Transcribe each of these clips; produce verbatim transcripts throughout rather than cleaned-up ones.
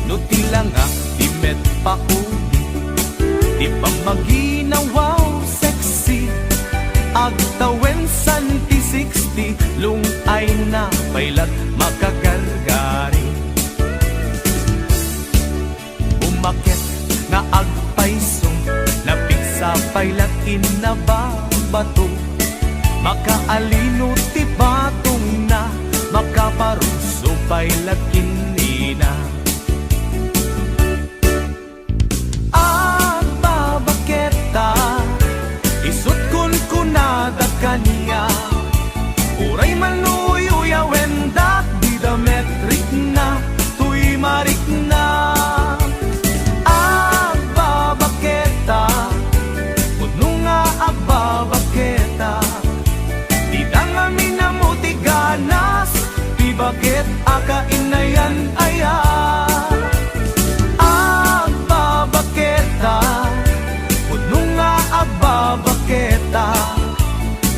No ti langak ti met pauli, ti pammaginawaw sexy, agtawen santi sixty, lung-ayna pay lat makagargari. Umaket nga agpayso, napigsa pay lat inna babato. Makaalino ti batongna, makaparuso pay lat ken nina. Agbabaketa, isut' kunkunada kaniak, uray man no uyawendak, dida met rikna, toy marikna. Agbabaketa, pudno nga agbabaketa, dida ngamin ammo ti ganas, ti baket a kainayan aya. Agbabaketa, pudno nga agbabaketa,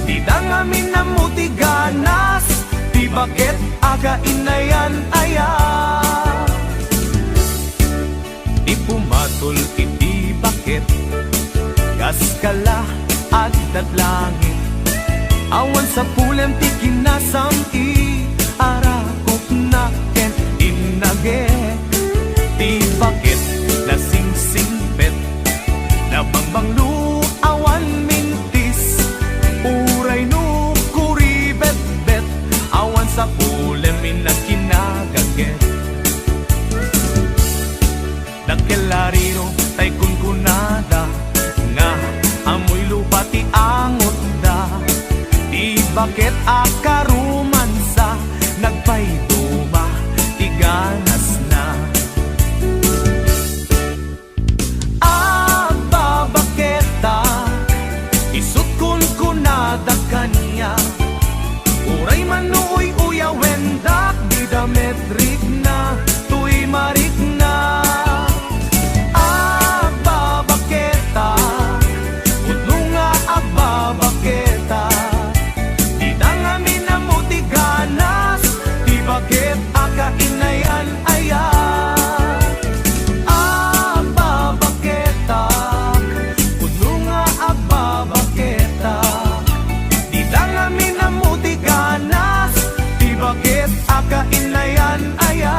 dida ngamin ammo ti ganas, ti baket a kainayan aya. Ti pumatol iti baket, kas kala addat langit. Awan sapulem ti kinasam-it, arakupna ken innage. Ti baket nasingsingpet, nabangbanglo, awan mintis. Uray no kuribetbet, awan sapulem inna kinagaget. Dakkel a riro tay kunkunada nga ammoy lupa ti angotda. Ti baket a karumansa, nagpayduma ti ganasna. Agbabaketa, isut' kunkunada kaniak, uray man no uy-uyawendak, dida met rikna, toy marikna. Agbabaketa, pudno nga agbabaketa, dida ngamin ammo ti ganas, ti baket a kainayan aya. Agbabaketa, pudno nga agbabaketa, dida ngamin ammo ti ganas, ti baket a kainayan aya.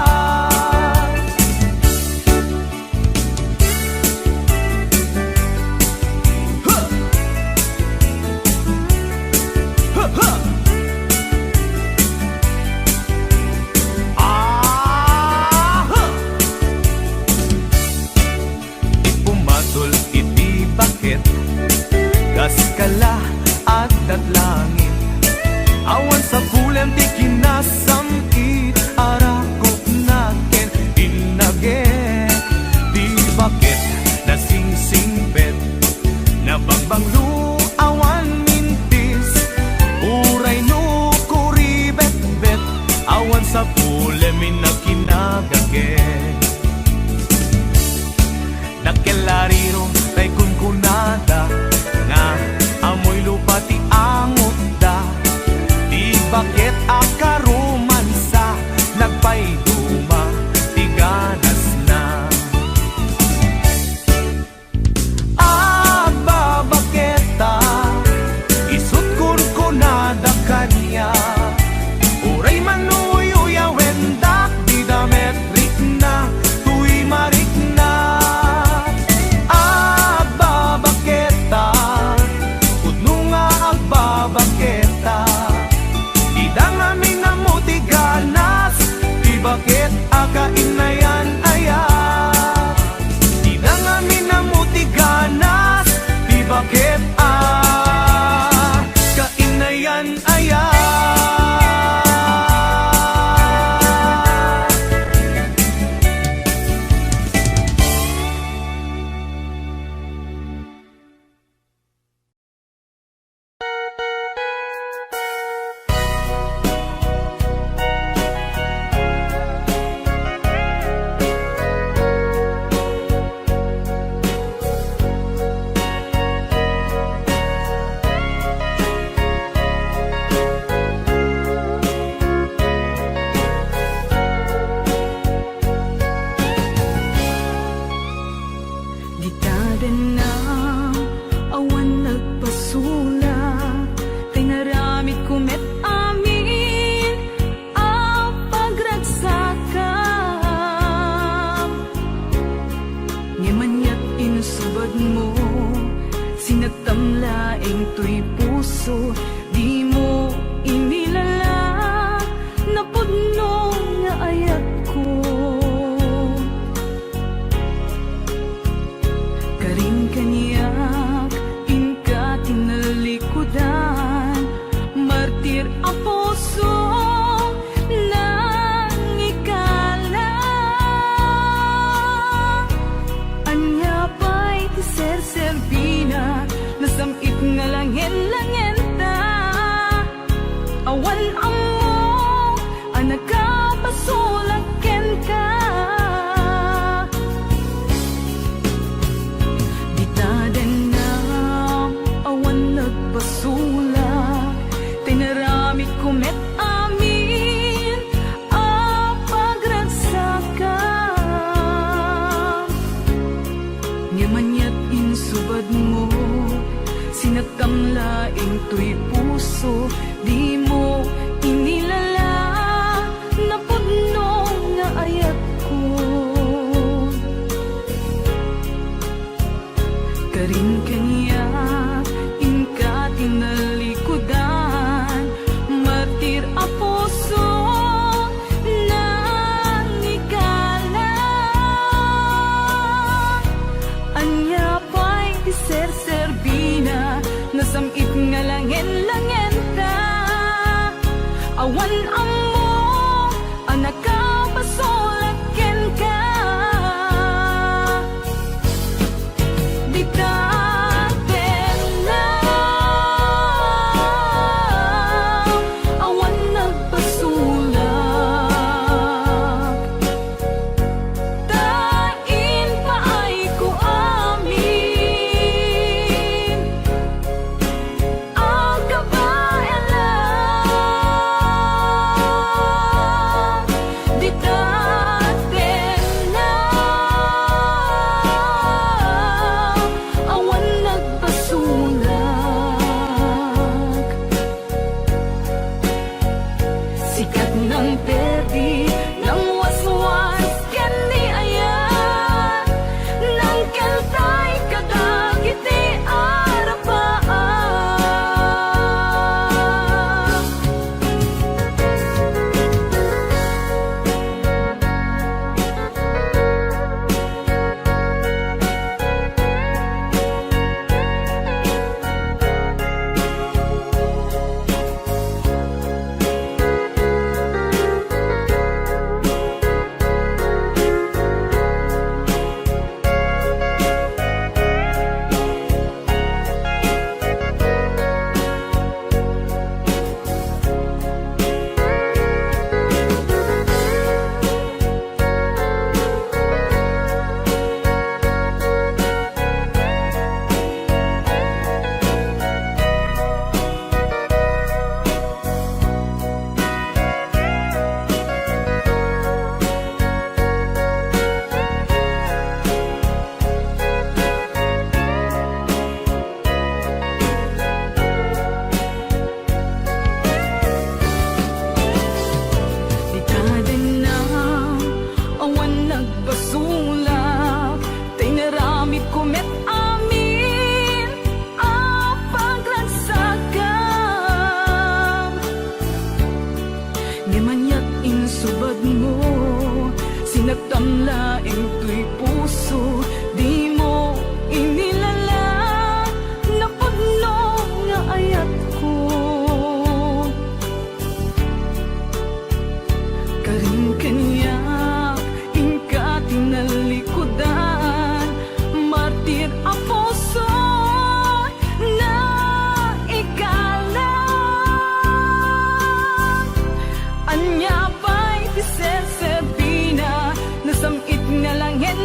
Ti pumatol iti baket, kas kala addat langit. Awan sapulem ti kinasam-it, arakupna ken innage. Ti baket nasingsingpet, nabangbanglo, awan mintis. Uray no kuribetbet, awan sapulem inna kinagaget. Dakkel a riro tay kunkunada nga ammoy lupa ti angotda. Ti baket a karumansa, nagpayduma ti ganasna. Agbabaketa, isut' kunkunada kaniak, uray man no uyawendak, dida met rikna, toy marikna. Agbabaketa, pudno nga agbabaketa, dida ngamin ammo ti ganas, ti baket a kainayan aya. Dida ngamin ammo ti ganas, ti baket a kainayan aya. Dimo inilala napudno nga ayatko. Karin kaniak inka tinalikudan, martir a puso nangikala. Ania pay ti serserbina, nasam-it nga langen-langenta. Awan ammok a nakapasulak kenka. Dita dengngam, awan nagpasulak, tinaramidko met amin a pagragsakam. Ngem aniat insubadmo, sinaktam laeng toy puso, dimo inilala napudno nga ayatko. Karin kaniak inka tinalikudan, martir a puso nangikala. Ania pay ti serserbina, nasam-it nga langen-langenta. Awan ammok a nakapasulak kenka. Dita dengngam, awan nagpasulak, ta impaayko amin a kabaelan. Dita dengngam, awan nagpasulak. Sikat nang perdi, nang waswas ken ni ayat, nang keltay kadagiti arabaan. Dita dengngam, awan nagpasulak, ta inaramidko met amin a pagragsakam. Ngem aniat insubadmo, sinaktam laeng toy puso, dimo inilala napudno nga ayatko. Karin kaniak inka tinalikudan, martir a puso, naikalam. Ania pay ti serserbina, nasam-it nga langen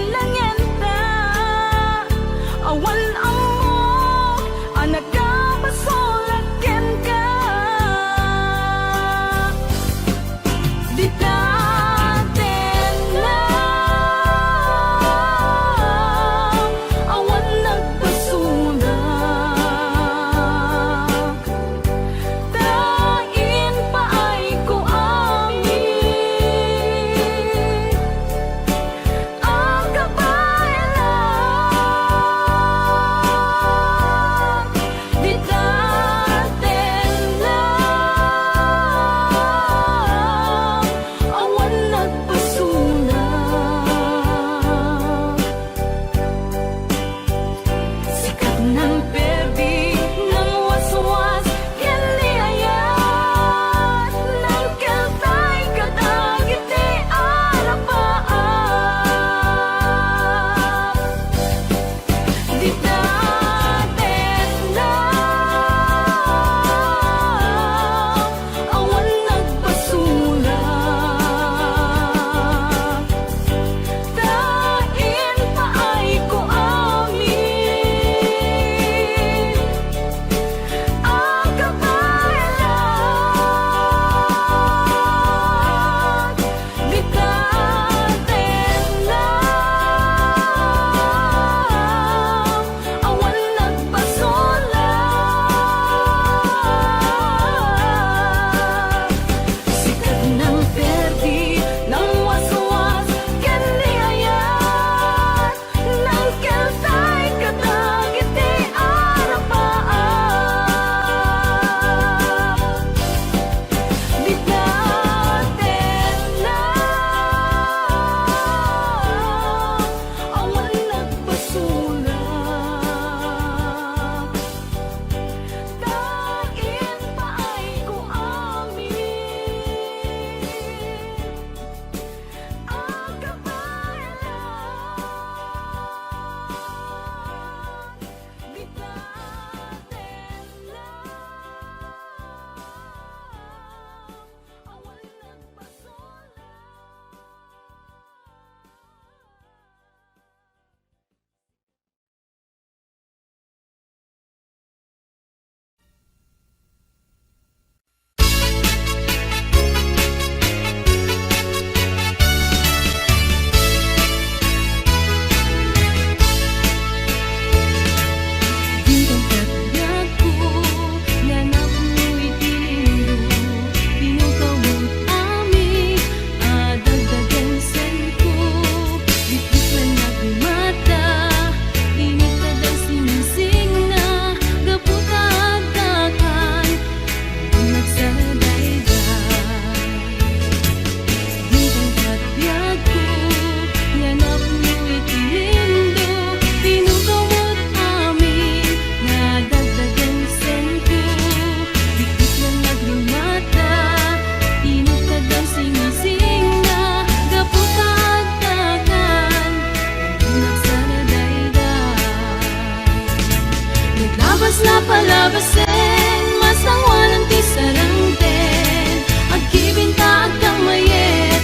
Sen masangoanan ti sarangten, aggibinta agkammayet,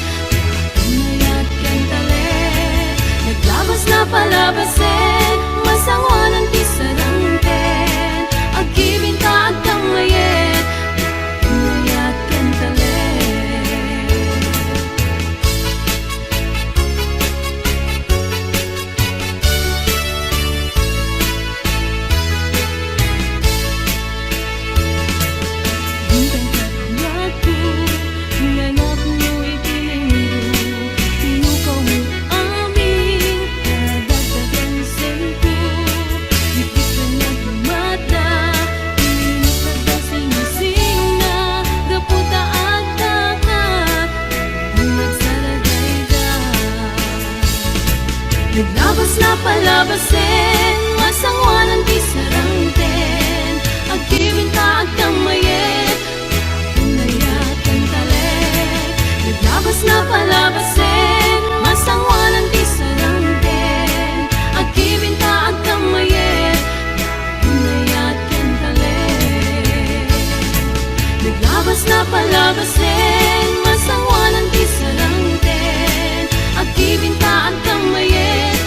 mayat ken talek. Naglabas napalabasen, masangoanan ti sarangten, aggibinta agkammayet, mayat ken talek. Bintang kadwatko, nangakno iti linggo, tinukawmo amin, kadagdagan senko, dikdikdang nagmata, init kadda singisingna, gapu ta agtakat, Nagsaragayda. Naglabas napalabasen, masangoanan ti sarangten, aggibinta agkammayet, mayat ken talek. Naglabas napalabasen, masangoanan ti sarangten, aggibinta agkammayet, Mayat ken talek. Naglabas napalabasen, masangoanan ti sarangten, aggibinta agkammayet.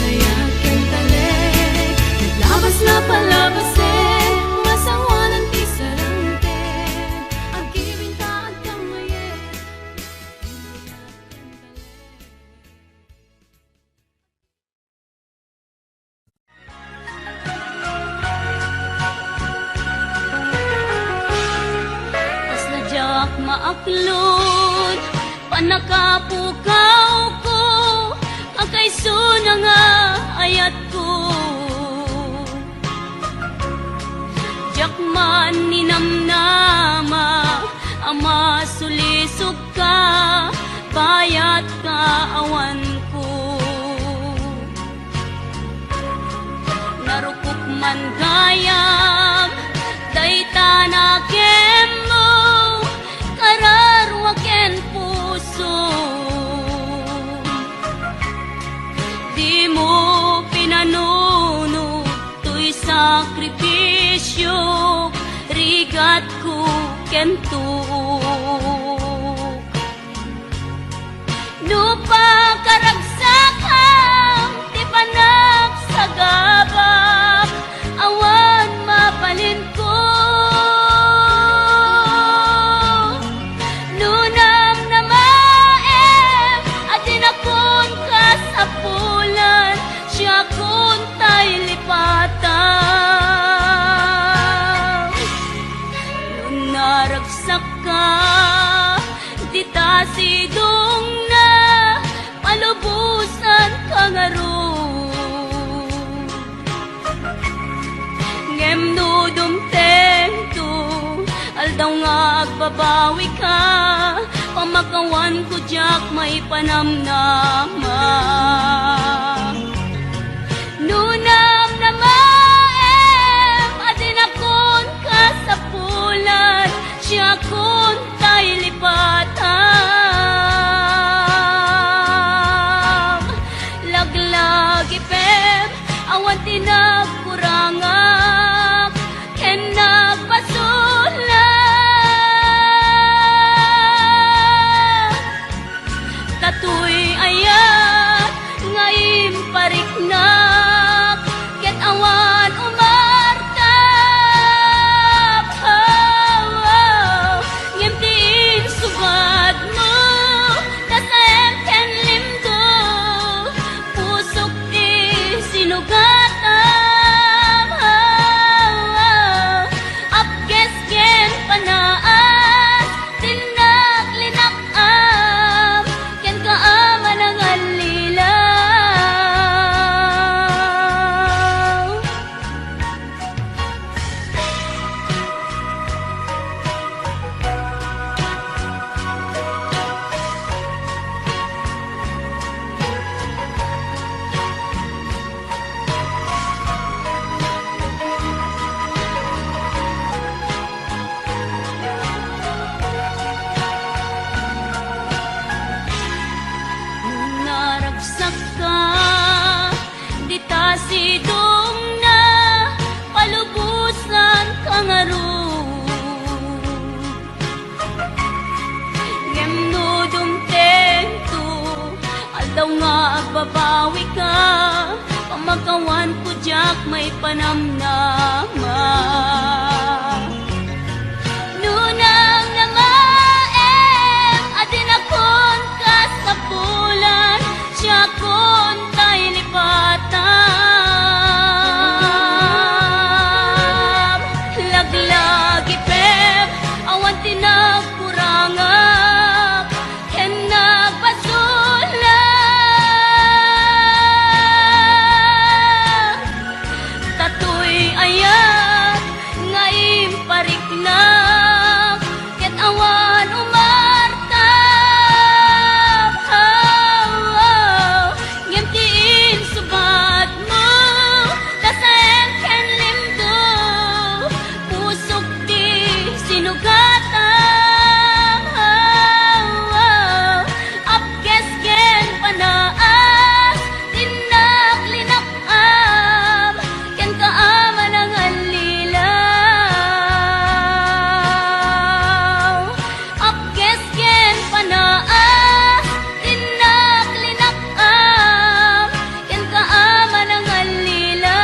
Mayat ken talek. Naglabas napalabasen, masangoanan ti sarangten, aggibinta agkammayet. Kasla diak maaklod, pannakapukawko, kakaisuna nga ayatko. Diak man ninamnama a masulisog ka, bayat ka awanko. Narukop man gayam dayta nakemmo, kararua ken puso. Dimo pinanunot toy sakripisio, rigatko ken tuok. No pakaragsakam ti panagsagabak, awan mabalinko. No namnamaem a dinakon kasapulan, siakon tay lipatam. No naragsakka, dita sidongna, palubosan ka ngarud. Ngem no dumtengto, aldaw nga agbabawika, pamakawanko diak maipanamnama. No namnamaem a dinakon kasapulan, siakon tay lipatam. Laglagipem, awan ti nagkurangak ken nagpasulak. Datoy ayat nga impariknak, ket awan umartak. Ngem ti insugatmo, nasaem ken limgo, pusok ti sinugatam. Apkes ken panaas, tinnak linak-am, kenka a manangallila. Babawika, pamakawanko diak maipanamnama. Nunang namaem, adinakon kas kapulan, siakon tay lipatam. Laglagipem, awan ti nagkurangak, ken nagbasolak. Datoy ayat nga impariknak, ket awan umartam. Ngem ti insubadmo, tasen ken limdo, pusok ti sinugatam. Apkes ken panaas, dinnak linap-am, kenka a manangallilaw. Apkes ken panaas, dinnak linap-am, kenka a manangallilaw.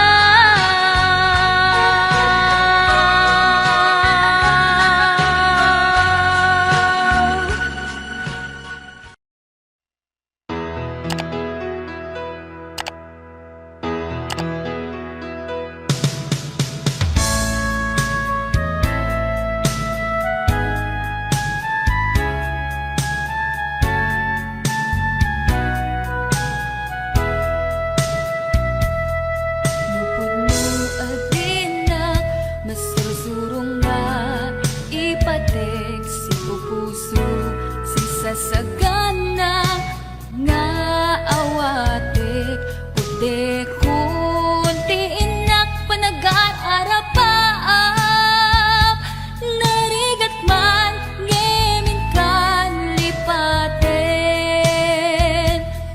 Nupudno a dinnak masursurong nga ipatik, sipupuso, sisasagana nga awatek, pudekon ti innak panagar-arapaap, narigat man ngem inkan lipaten.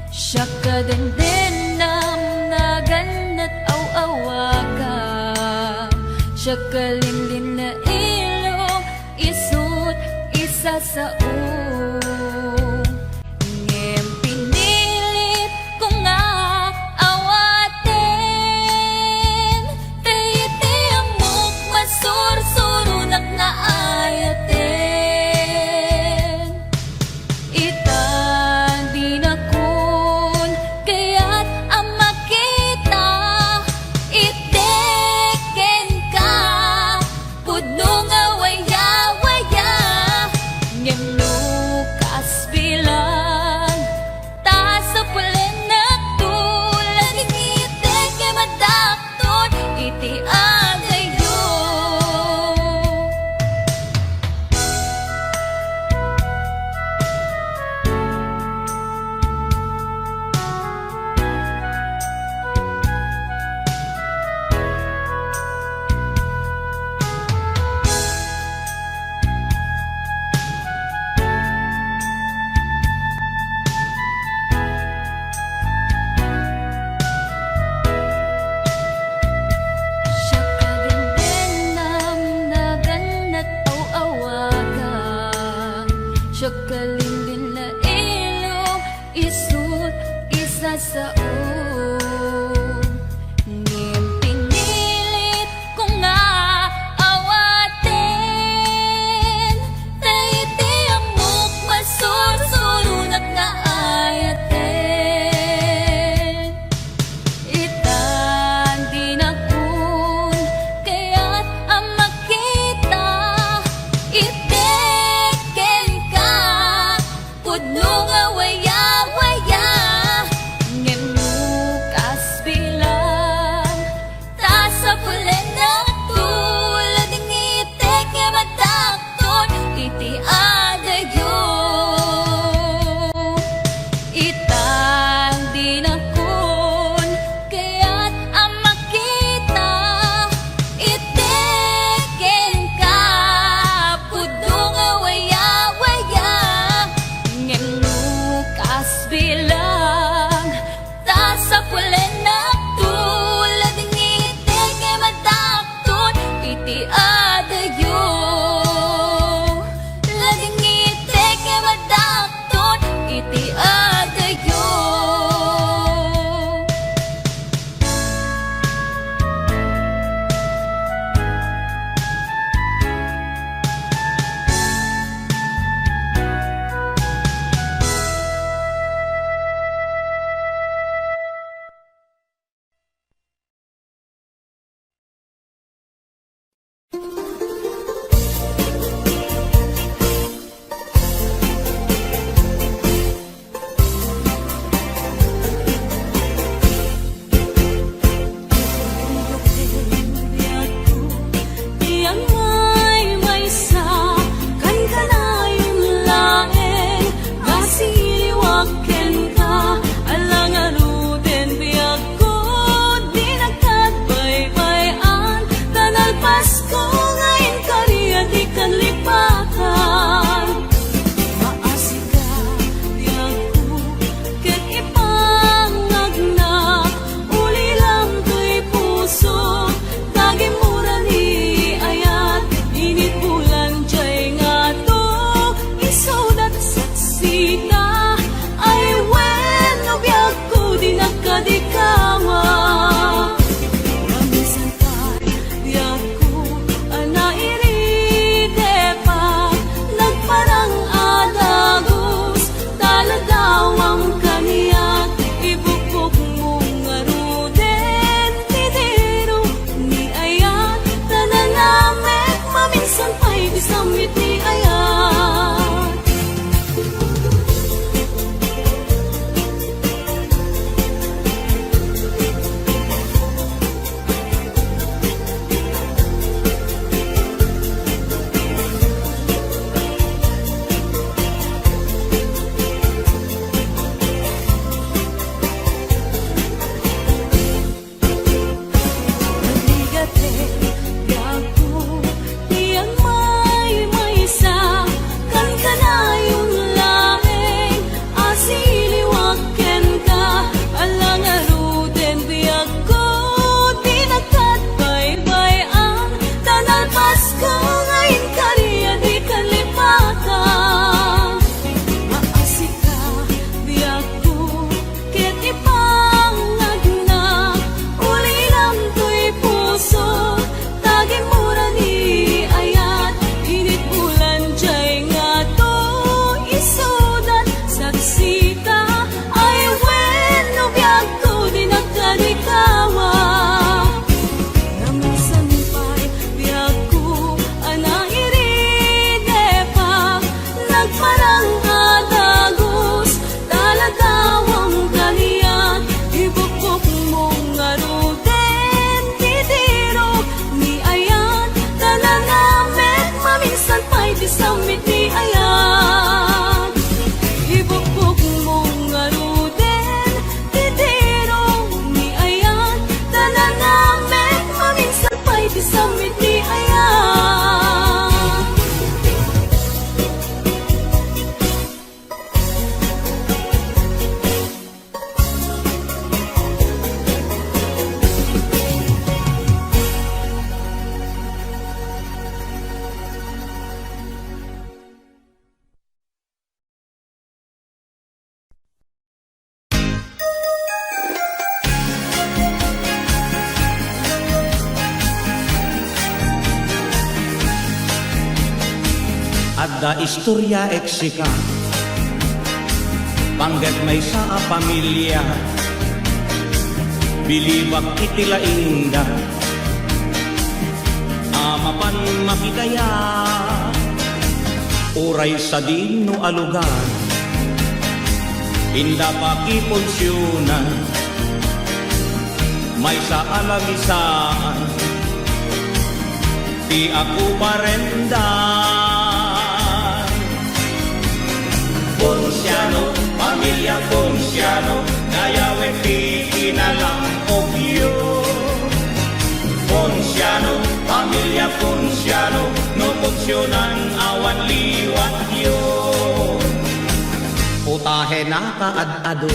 Siak a dendennam, naganna't aw-awagam, siak a linlinna ilong, isu't isasaom. Ngem pinilit ko nga awaten, ta iti ammok masursuronak nga ayaten. Ita dinakon kayat a makita, iti kenka pudno nga waya-waya, ngem no kas bilang, ta sapulennak to, ladingit ket madakton iti adayo. Siak a dendennam, naganna't aw-awagam, siak a linlinna ilong, isu't isasaom. Ngem pinilit ko nga awaten, ta iti ammok masursuronak nga ayaten. Ita dinakon kayat a makita, iti kenka pudno nga waya-waya, ngem no kas bilang, ta sapulennak to, ladingit ket madakton iti adayo. Ita dinakon kayat a makita, iti kenka pudno nga waya-waya, ngem no kas bilang, ta sapulennak to, ladingit ket madakton iti adayo. Ladingit ket madakton iti adayo. Adda istorya eksika, panggep maysa a pamilia. Bilibak iti laingda a mapan makitaya, uray sadino a lugar. Inda pakipunsionan, maysa a lamisaan ti akuparendan. Ponciano, pamilia Ponciano, dayawek ti kinalam-ogyo. Ponciano, pamilia Ponciano, no punsionan awan liwatyo. Putahe na kaad-adu,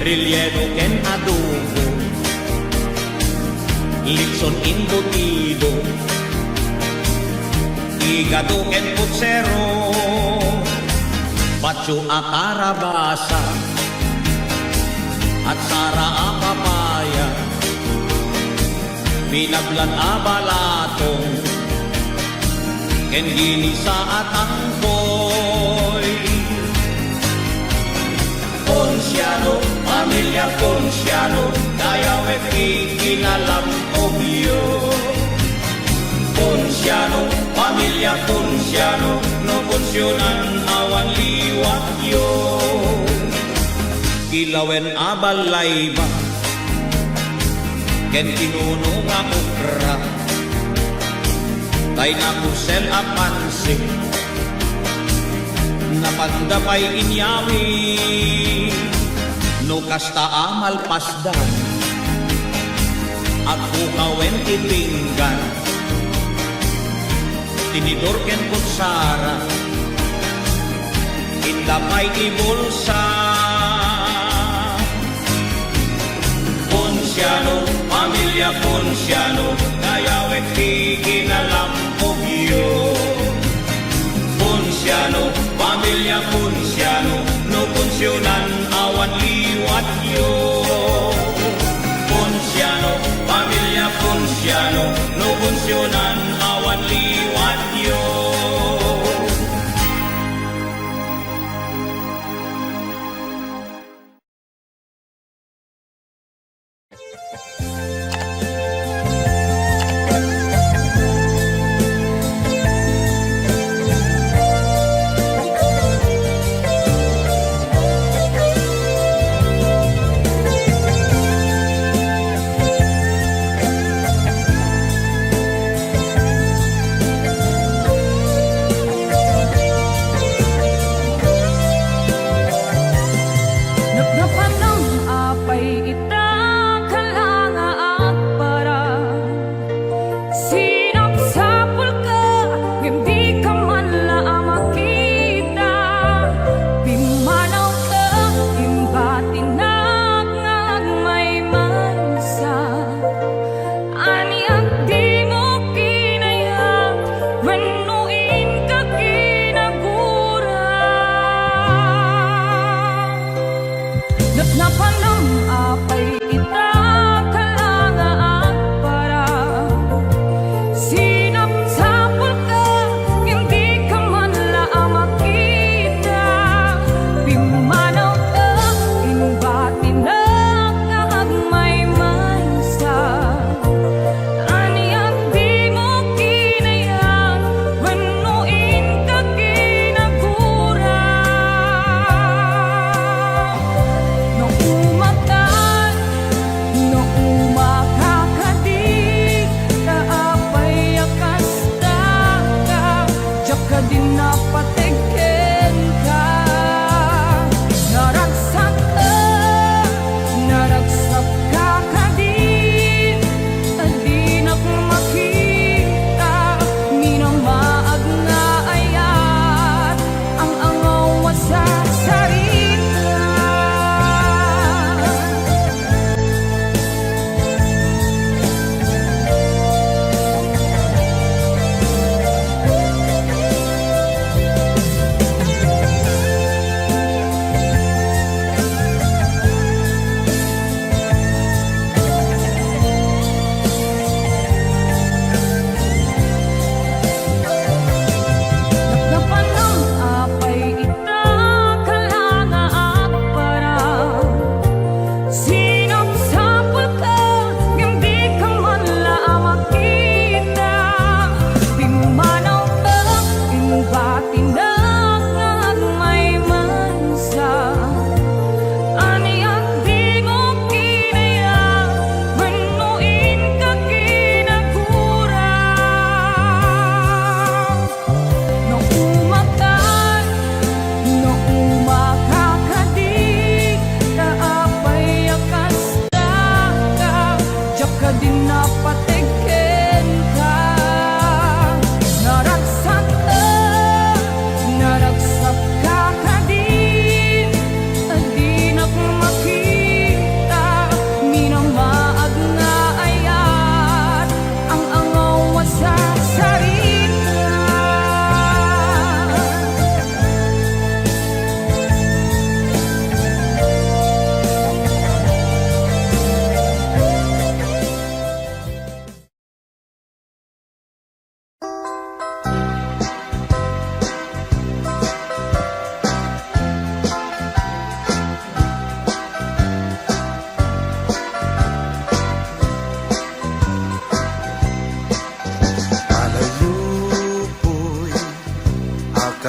relleno ken adobo, litson embutido, igado ken putsero, patio a karabasa, atsara a papaya, binablan a balatong, ken ginisa a tangkoy. Ponciano, pamilia Ponciano, dayawek ti kinalam-ogyo. Ponciano, pamilia Ponciano, no punsionan awan liwatyo. Kilawen a balayba, ken pinuno nga okra, tay nakusel a pansit, napanda pay inyawi. No kasta a malpasdan, agpukawen ti pinggan, tinidor ken kutsara, inda pay ti bulsa. Ponciano, pamilia Ponciano, dayawek ti kinalam-ogyo. Ponciano, pamilia Ponciano, no punsionan awan liwatyo. Ponciano, pamilia Ponciano, no punsionan awan liwatyo. Napnapanam apay ita, kala nga agparang. Sinapsapulka, ngem dika man la a makita. Pimmanawka, imbatinak nga agmaymaysa. Ania dimo kinayat wenno inka kinagura? Napnapanam apay ita, kala nga agparang. Sinapsapulka, ngem dika man la a makita. Pimmanawka, imbatinak nga agmaymaysa. Ania dimo kinayat wenno inka kinagura? No umatan,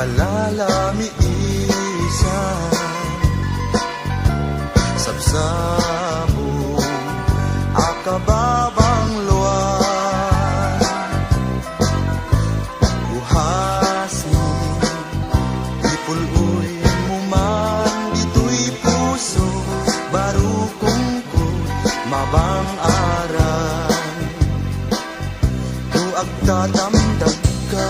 Lalamiisan, sabsabo a kababangloan. Uhasmi, ipul-oymo man ditoy puso, barukongko, mabang-aran. No agtatamdagka,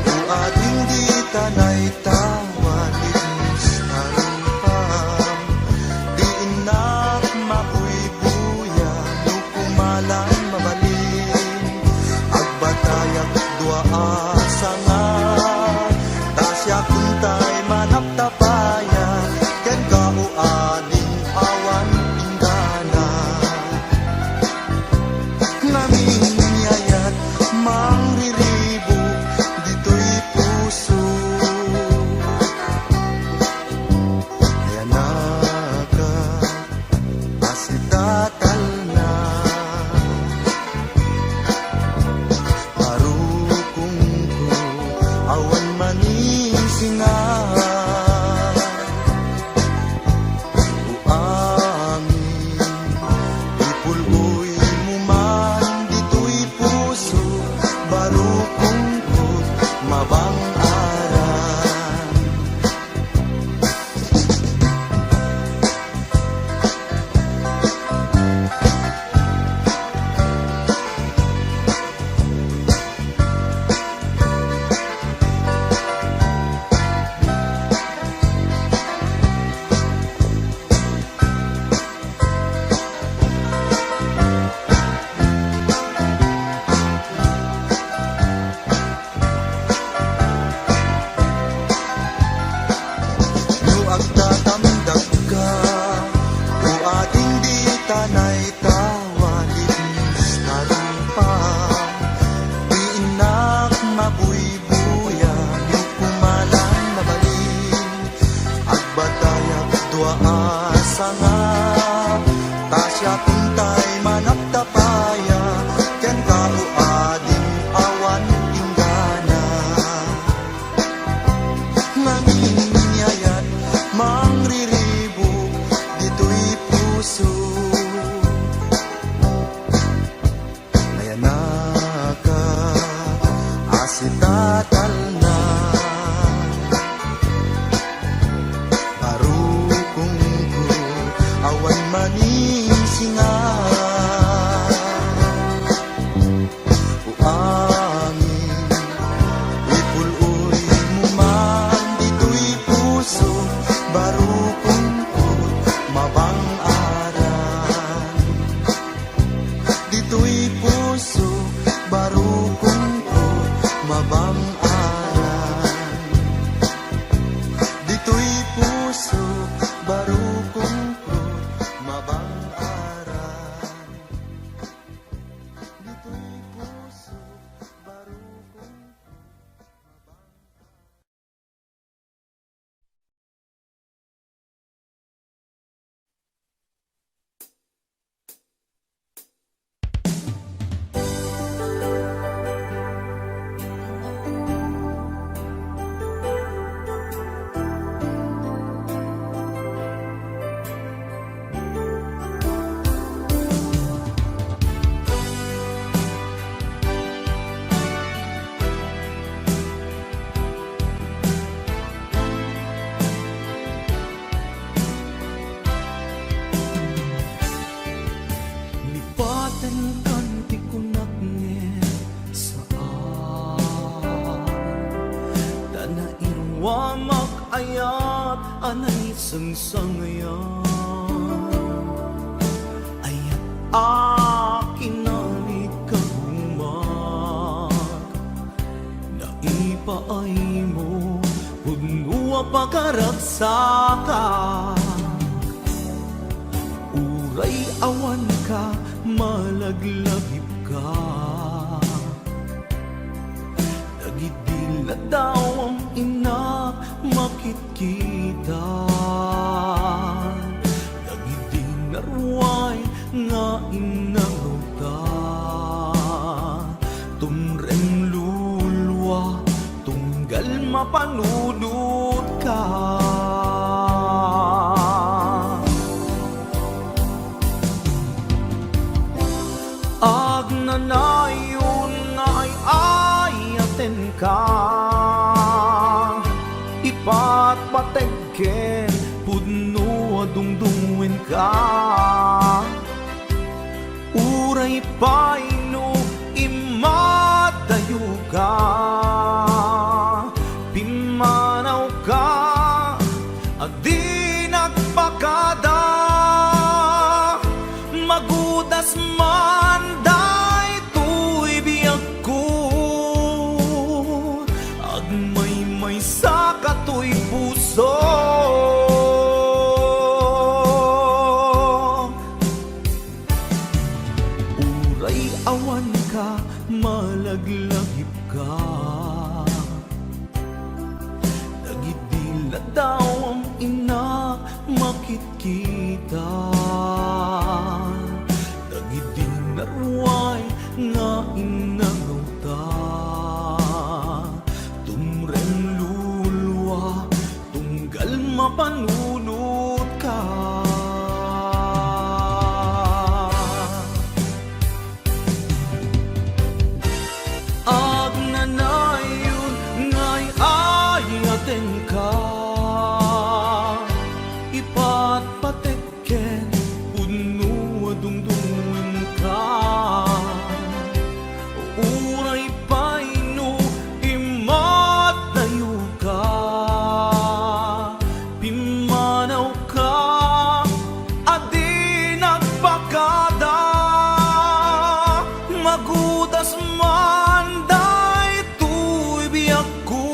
o ading dita naitawan, itmus a rupam, di innak mabuybuya, no kumalan mabalin. Agbatayak dua a sanga, ta siak untay manaptapaya, kenka o ading awan inggana. Ngamin ni ayat, mangriribuk ditoy puso. Ayanaka, asitatalna. Barukongko, awan maning singa. O angin, ipul-oymo man ditoy puso, barukongko, mabang-aran. No agtatamdagka, o ading dita naitawan, itmus a rupam, di innak mabuybuya, no kumalan mabalin. Agbatayak dua a sanga, ta siak untay manaptapaya, kenka o ading awan inggana. Ngamin ni ayat, mangriribuk ditoy puso. Ayanaka, asitatalna. Barukongko, awan maning singa. O angin, ipul-oymo man ditoy puso, barukongko, mabang-aran. Ditoy puso, barukongko, mabang-aran. Ditoy puso, barukongko, mabang-aran. Ditoy puso, barukongko, mabang-aran. Lipatenkan ti kunak ngem saan, ta nairuamak ayat a naisangsangayan. Ayat a kinarigka rumak, naipaaymo pudno a pakaragsakan. Uray awanka, malaglagipka. Dagidi ladawam innak makitkita, dagidi naruay nga innanguta. Tumreng lulua, tunggal mapa panunotka. Agnanayon nga ay-ayatenka, ipatpateg ken pudno a dungdungenka. Uray pay no immadayoka, pimmanawka a di nagpakada. Magudas man daytoy biagko, agmaymaysa katoy puso. Uray awanka, malaglagipka. Dagidi ladawam, innak, makitkita. Dagidi naruay nga innangawta. Tumreng lulua, tunggal mapanunotka. Agnanayon nga ay-ayatenka, ipatpateg ken pudno a dungdungenka. Uray pay no immadayoka, pimmanawka a di nagpakada. Magudas man daytoy biagko,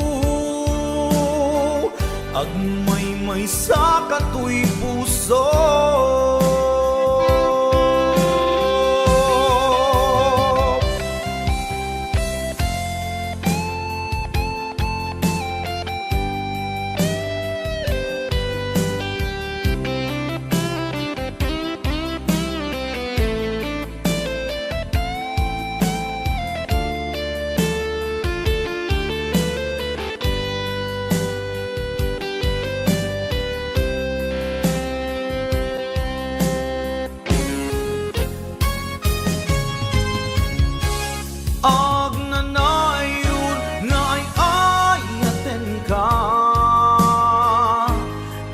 agmaymaysa katoy puso. Agnanayon nga ay-ayatenka,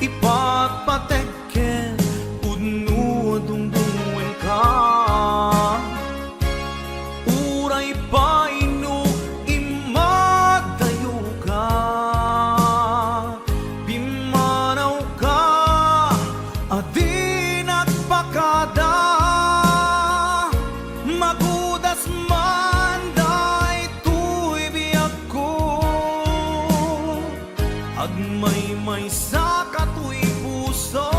ipatpateg ken pudno a dungdungenka. Uray pay no immadayoka, pimmanawka a di nagpakada. Magudas man daytoy biagko, agmaymaysa katoy puso.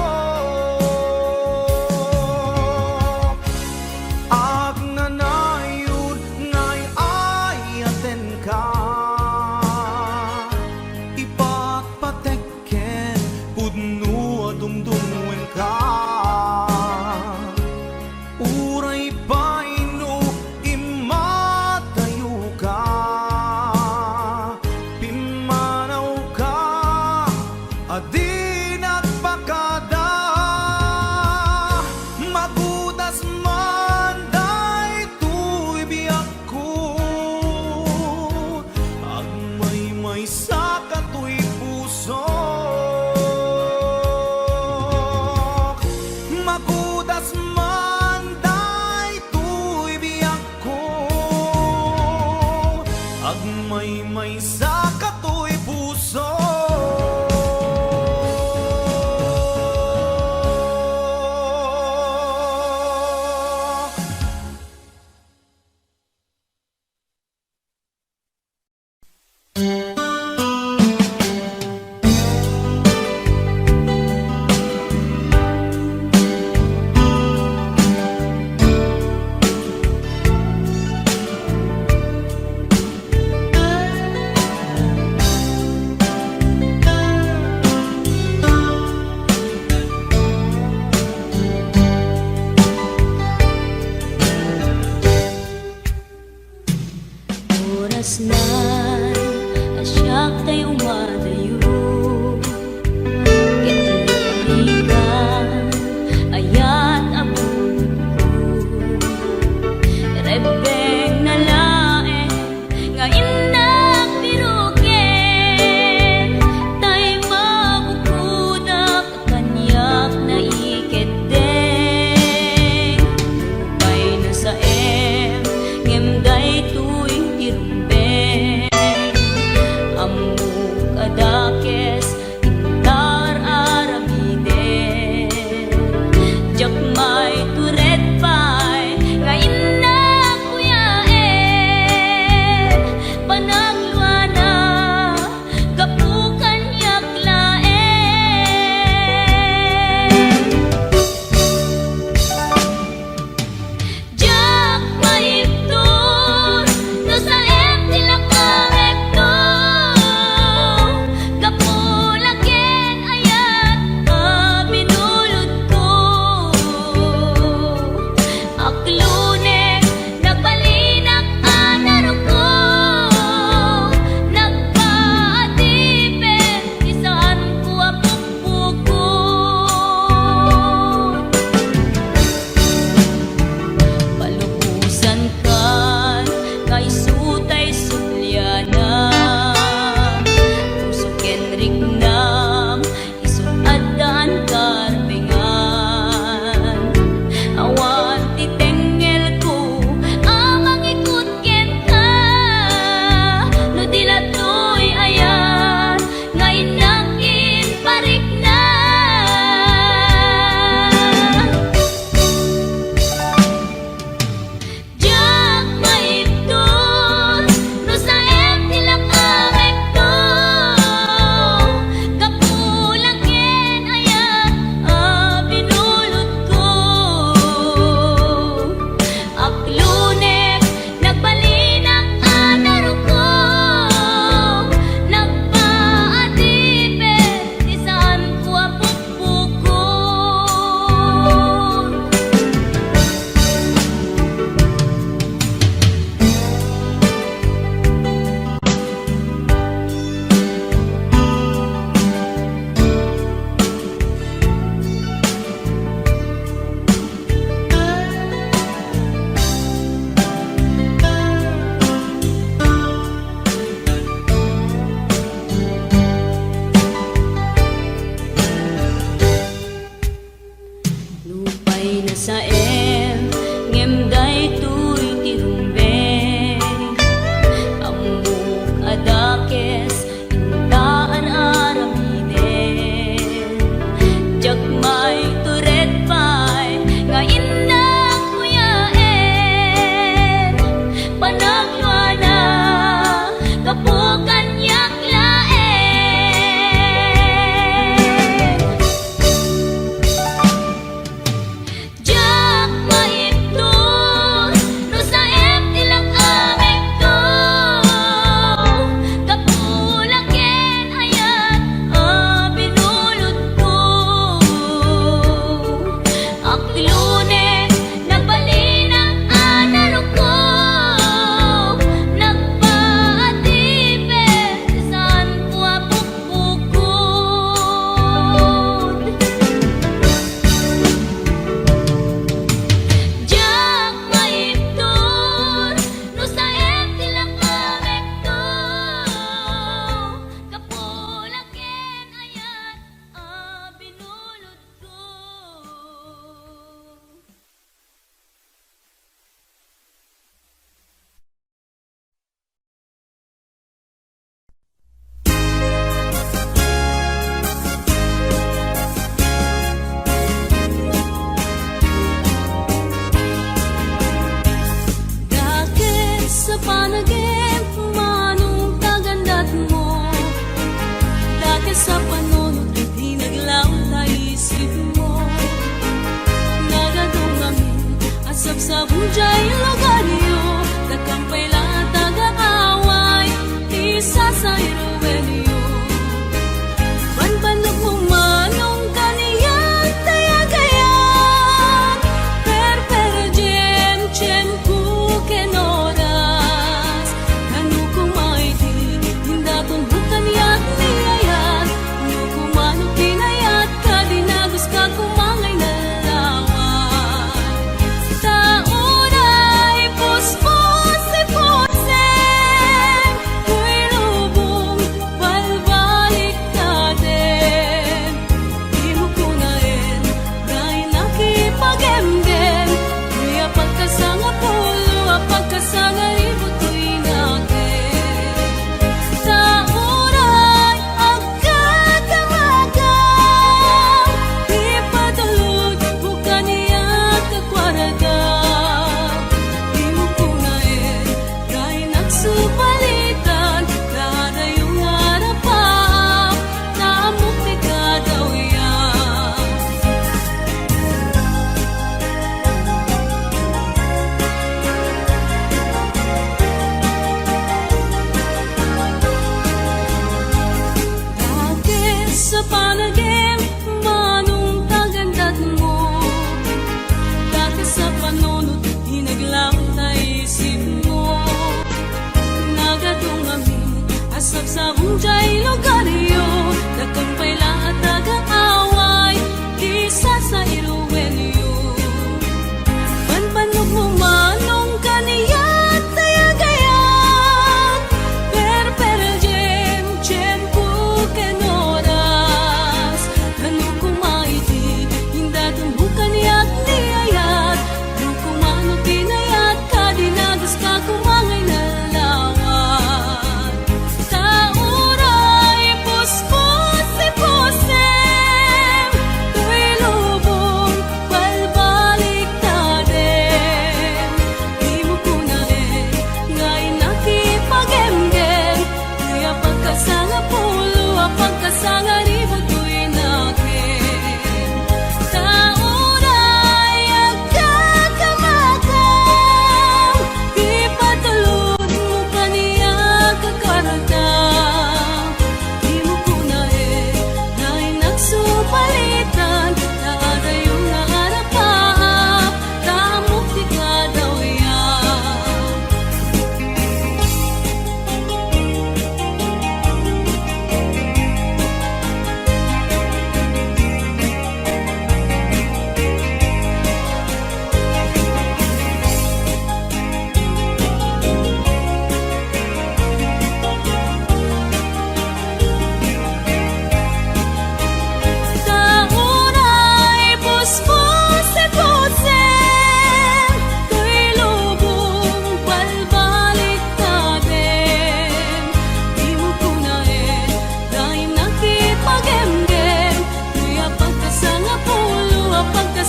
Saem, ngem daytoy ti rumbeng. Ammok a dakes inta ar-aramiden. Diak maitured pay nga innak kuyaen. Panagluana, gapu kaniak laeng. Diak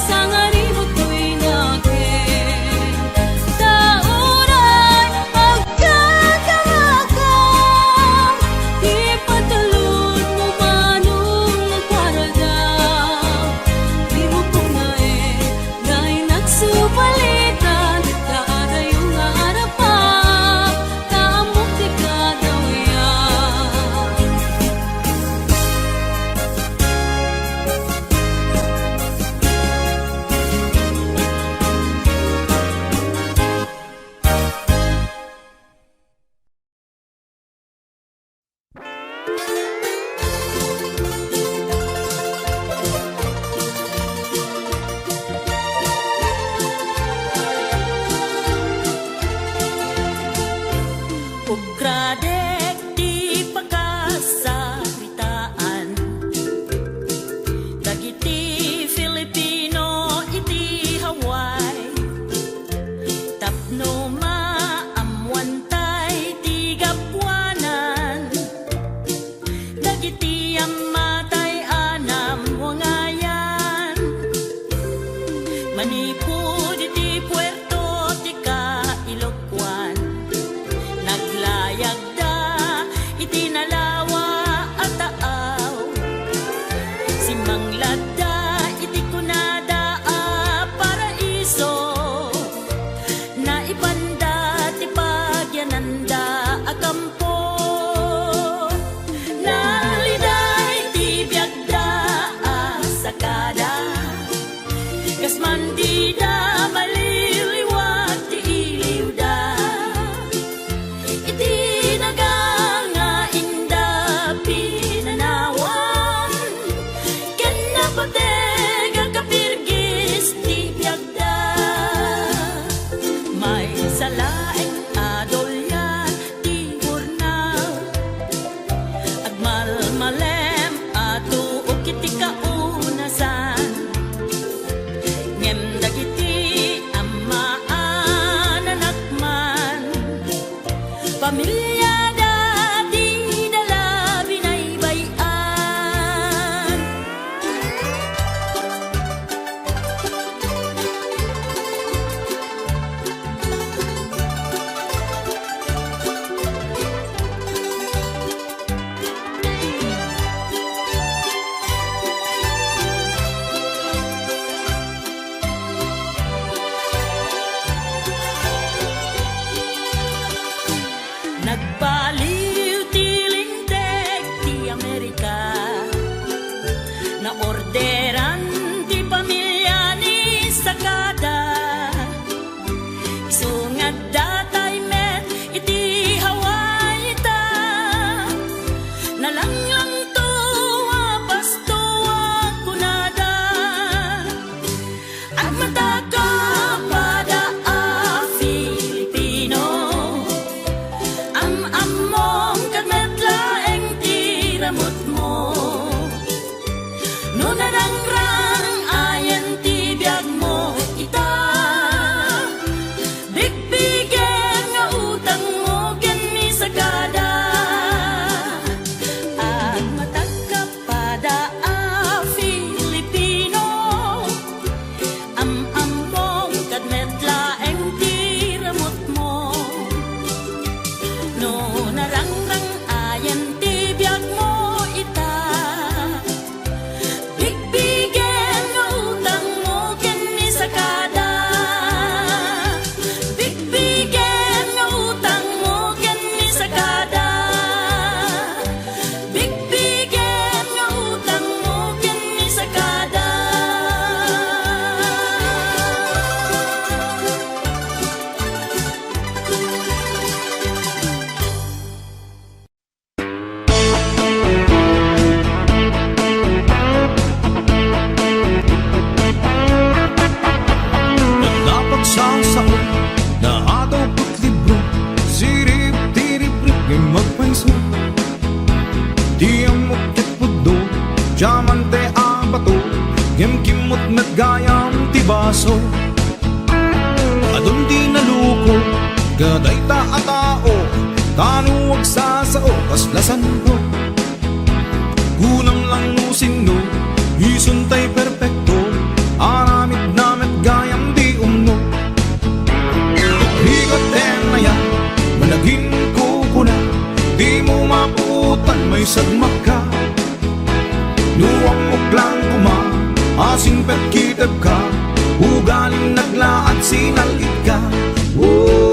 Sangarimuttoy naken, ta uray agkakangakam, ipatulodmo manong nagparagam. Rimutong naen, nga inagsubalitan, ta adayo nga arapam, ta ammok ti kadawian. Ugradek ti pakasaritaan dagiti Filipino iti Hawaii tapno maammoantay ti gapuanan dagiti ammatay a naammoangayan. Manipud iti puerto ti Kailokuan, naglayagda iti nalawa a taaw. Simmangladda iti kunada a paraiso. Naipanda ti pagyananda a kampo. Naliday ti biagda a sakada. Kas man dida maliliwat ti iliwda. Iti nagangainda pinanawan ken napateg a kapirgis ti biagda. Maysa laeng a dolyar ti burnal. Agmalmalem a tuok iti kaunasan. Ngem dagiti amma a nanakman, pamiliada dida la binaybay-an. Nagbaliw ti Linteg ti Amerika. Naorderan ti pamilya ni Sakada. Isu nga adda tay met iti Hawaii ta. Nalanglangto a pasto a kunada. Agmatakap pada a Filipino, am-ammom ket met laeng ti ramutmo. No narangrang ayan ti biagmo ita, bigbigem nga utangmo ken ni Sakada. Agmatakap pada a Filipino, am-ammom ket met laeng ti ramutmo. No narangrang ayan ti biagmo ita, bigbigem nga utangmo ken ni Sakada. Bigbigem nga utangmo ken ni Sakada. Bigbigem nga utangmo ken ni Sakada. Napagsasao, naadaw ket libro, sirib ti ribrib, ngem agpayso. Ti ammok ket pudno, diamante a bato, ngem kimmot met gayam ti baso. Adun ti naluko kadayta a tao, tano agsasao kasla santo. Kunam lang no sinno, isuntay perpekto, aramid Singpet kitebka, ugalim naglaad sinal-itka. Oh.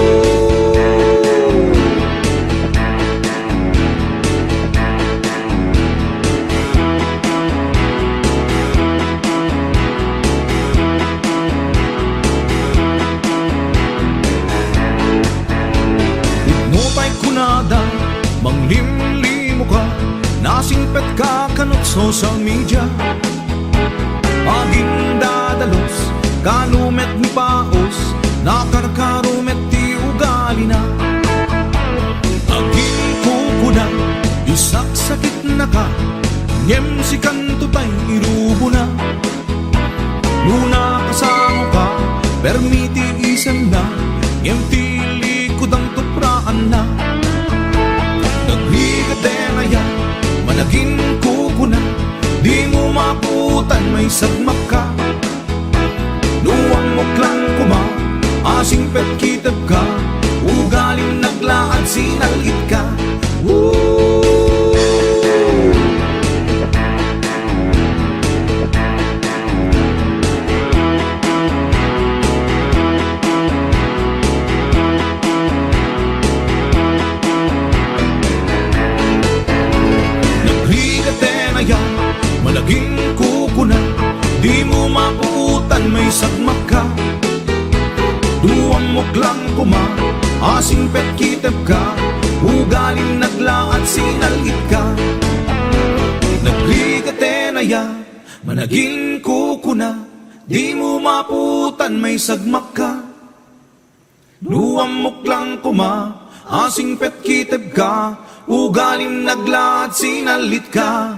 Pudno tay kunada, manglimlimo ka, nasingpet ka kanut social media. Agindadalus, kanumet ni Paos, nakarkaro met ti ugalina. Aginkukuna, isaksakitnaka, ngem sikanto tay irubona. No nakasangoka, permi ti isemna, ngem ti likudangto praanna. Nagrigat ten aya, managinkukuna, dimo mapuotan maisagmakka. No ammok lang koma a singpet kitebka, ugalim naglaad sinal-itka. Oh. Nagrigat ten aya, managinkukuna, dimo mapuotan maisagmakka. No ammok lang koma a singpet kitebka, ugalim naglaad sinal-itka. Nagrigat ten aya, managinkukuna, dimo mapuotan maisagmakka. No ammok lang koma a singpet kitebka, ugalim naglaad sinal-itka.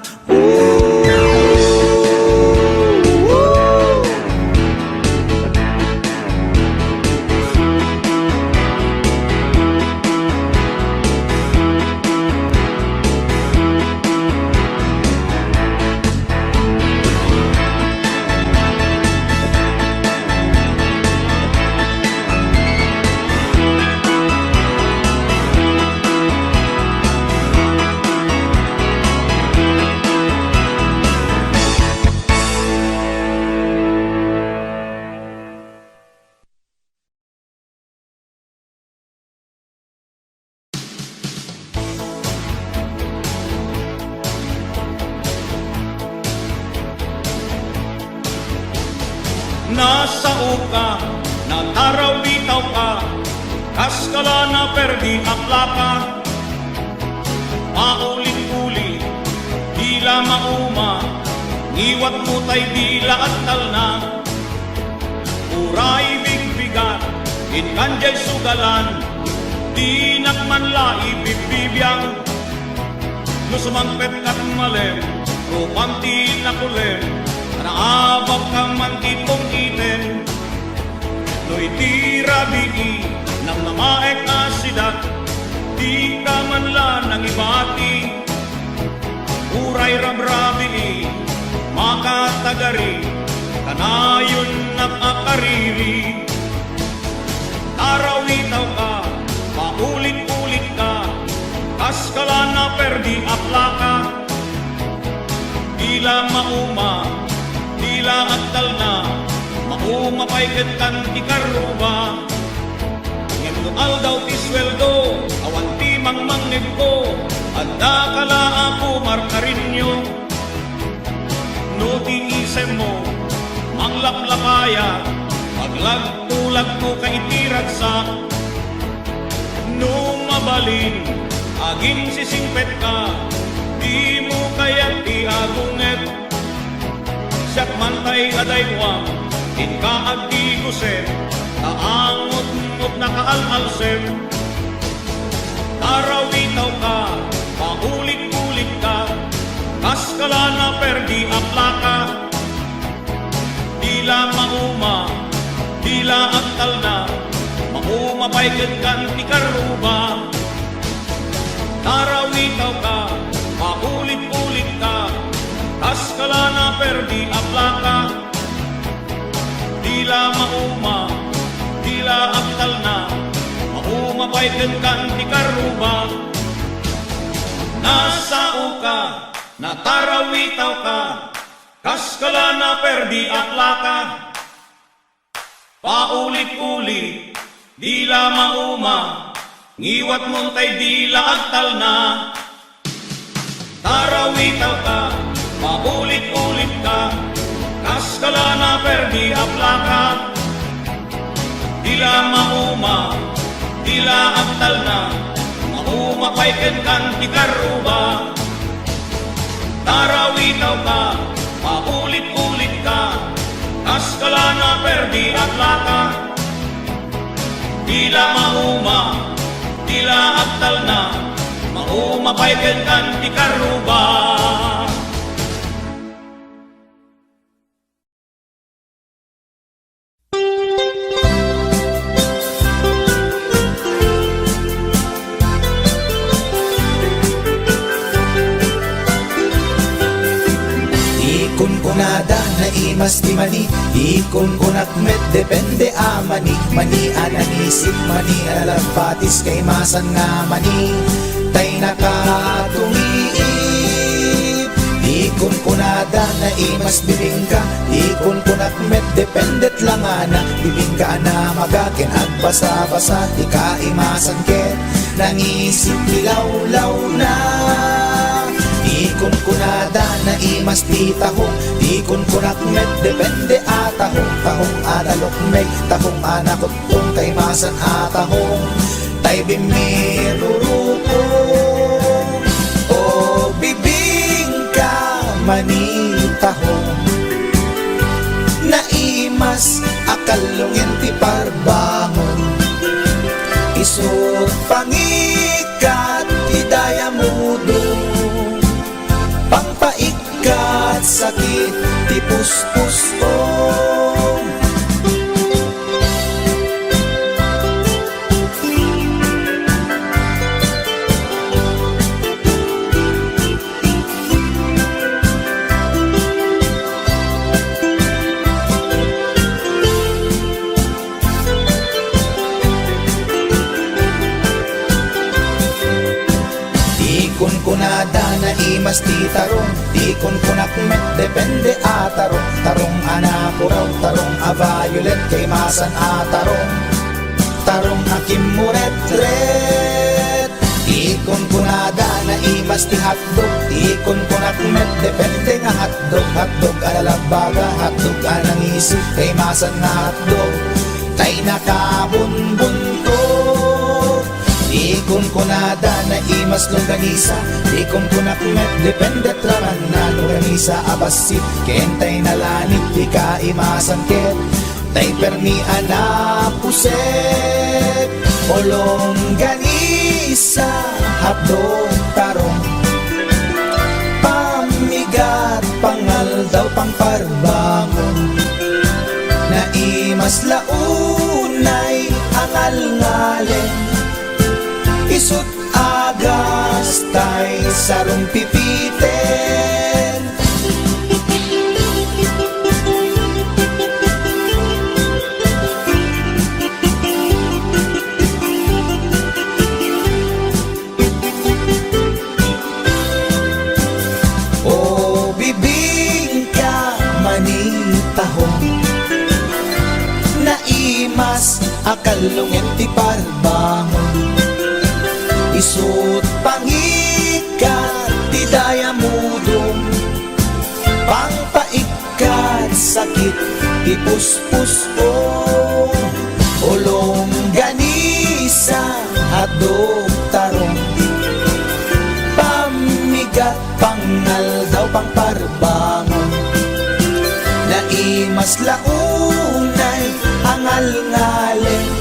Nasaoka, natarawitawka, kas kala naperdi a plaka. Paulit-ulit, dila mauma, ngiwatmo tay dila agtalna. Uray bigbigat, inkan jay sugalan, dinak man la ibibibiang. No sumangpet kat malem, rupam ti nakulem, naabak ka man ti pung-iten. No iti rabii, namnamaek a sidak, dika man la nangibati. Uray rabrabii, makatagari, kanayonnak a kariri. Tarawitawka, paulit-ulitka, kas kala naperdi a plaka. Dila mauma, dila agtalna, mauma pay ket kan ti karruba. Ngem no aldaw ti sueldo, awan ti mangmangngegko, adda ka la a pumarkarinyo. No ti isemmo, manglaplapaya, maglagtulagto ka iti ragsak. No mabalin, aginsisingpetka, dimo kayat ti agunget. Siak man tay adaywam, inka agdiguset, ta angotngot nakaalalsem. Tarawitawka, paulit-ulitka, kas kala naperdi a plaka. Dila mauma, dila agtalna, mauma pay ket kan ti karruba. Tarawitawka, paulit-ulitka, kas kala naperdi a plaka. Dila mauma, dila agtalna, mauma pay ket kan ti karruba. Nasaoka, natarawitawka, Kas kala naperdi a plaka, paulit-ulit, di la mauma, ngiwatmon tay di la agtalna. Tarawitawka, paulit-ulit ka, kas kala naperdi a plaka. Di la mauma, di la agtalna, mauma pay kenkan ti karruba. Tarawitawka, paulit-ulit ka, kas kala naperdi a plaka. Di la mauma, di la agtalna, mauma pay kenkan ti karruba. Di kunkunada, naimas ti mani. Di kunkunak met, depende a mani. Mani a nangisip, mani a nalagpatis, kaimasan nga mani tay nakatungiit. Di kunkunada, naimas bibingka. Di kunkunak met, depende langana. Bibingka a namaga ken agbasa-basa, ti kaimasan ket nangisip ti lawlawna. Di kunkunada, naimas ti tahong. Di kunkunak met, depende a tahong. Tahong a nalukmeg, tahong a nakutong, kaimasan a tahong tay bimmirurupong. O bibingka, mani tahong, naimas a kallungen ti parbangon. Isut' pangikat ti dayamudong, pangpaikkat sakit ti puspusom. Di kunkunada, naimas ti tarong. Di kunkunak met, depende a tarong. Tarong a napuraw, tarong a violet, kaimasan a tarong. Tarong a kimmuretret. Di kunkunada, naimas ti hotdog. Di kunkunak met, depende nga hotdog. Hotdog a nalabbaga, hotdog a nangisip, kaimasan nga hotdog tay nakabunbunto. Di kunkunada, naimas longganisa. Di kunkunak met, depende raman na longganisa a bassit ken tay nalanit, ti kaimasan ket tay permi a napuset. O longganisa, hotdog, tarong, pammigat, pangaldaw, pangparbangon. Naimas la unay a ngalngalen, isut' agas tay sarumpipiten. O bibingka, mani tahong, naimas a kallungen ti parbangon. Isut' pangikat ti dayamudong, pangpaik- kat sakit ti puspusom. O longganisa, hotdog, tarong, pammigat, pangaldaw, pangparbangon. Naimas la unay a ngalngalen,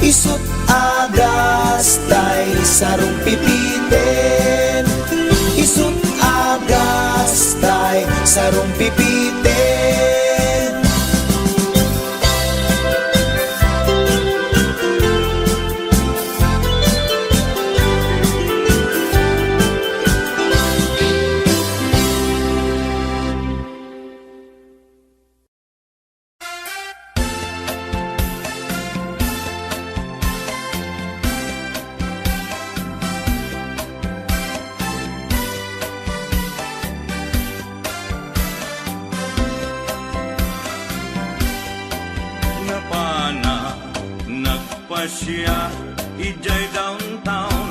isut' agas tay sarumpipiten. Isut' agas tay sarumpipiten. Asia, idiay downtown,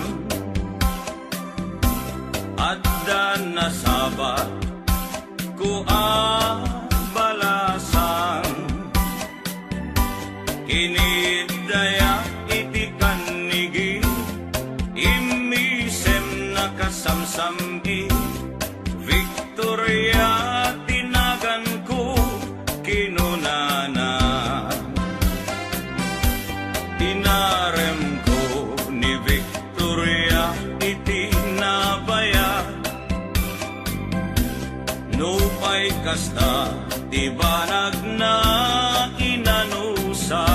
adda nasabat ko a balasang. Kinidaya iti kannigi, immisem nakasamsamgi. Victoria ti naganko, kinunana. Inaremko ni Victoria iti nabaya. Nupay kasta ti banagna, inanusa.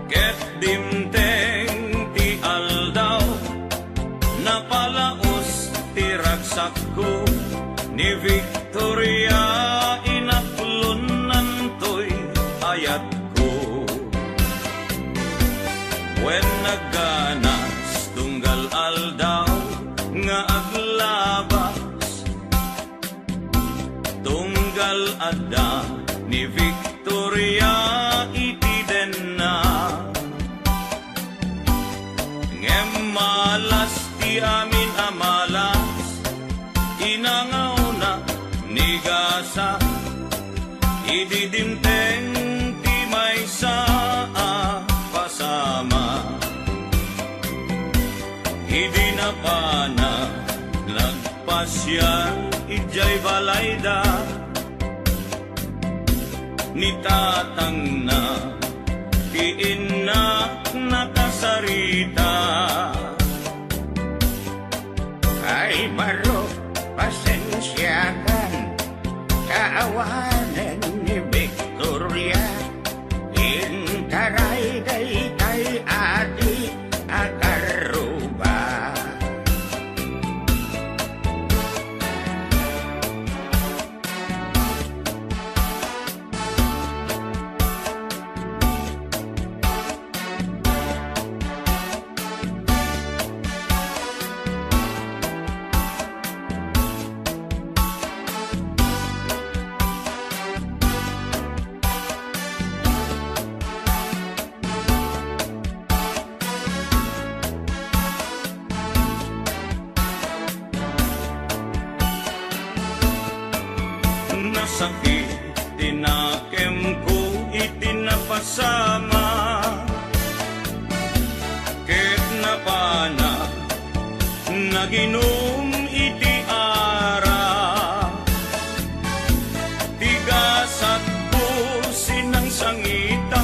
Ket dimteng ti aldaw, napalaos ti ragsakko, ni Victoria inaklonnantoy ayatko. Wen nagganas tunggal aldaw nga aglabas, tunggal adda ni Victoria iti denna. Ngem malas ti amin a malas, inangawna ni gasa, idi dimteng ti maysa a pasama. Idi napana, nag- pasiar idiay balayda ni tatangna, ti innak nakasarita. Ay, barok, pasensiakan, ta awanen ni Victoria. Intaray daytay adi a karruba. Nasakit ti nakemko iti napasama, ket napana naginum iti ara. Ti gasatko sinangsangita,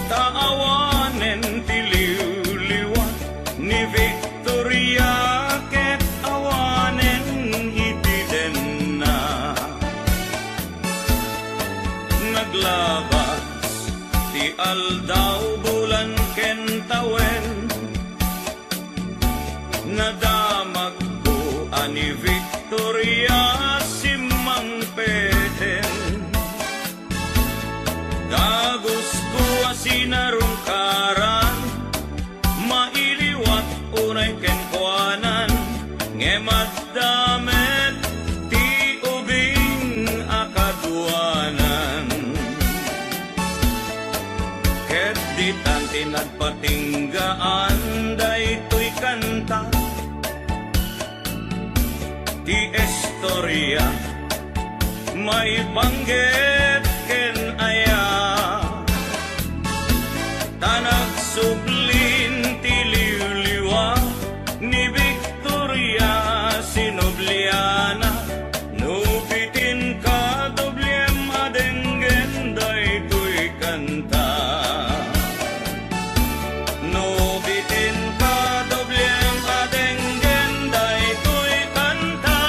ta awanen ti liwliwa ni Victoria ket awanen iti denna. Naglabas ti aldaw, bulan ken tawen, nadamagko a ni Victoria simmangpeten. Dagusko a sinarungkaran, mailiwat unay kenkuanan, ngem adda met ti ubing a kaduanan. Ket ditan ti nagpatinggaan daytoy kanta. Ti istoria maipanggep ken aya, ta nagsublin ti liwliwa ni Victoria, sinubliana no bitin ka dobliem a denggen daytoy kanta. No bitin ka dobliem a denggen daytoy kanta.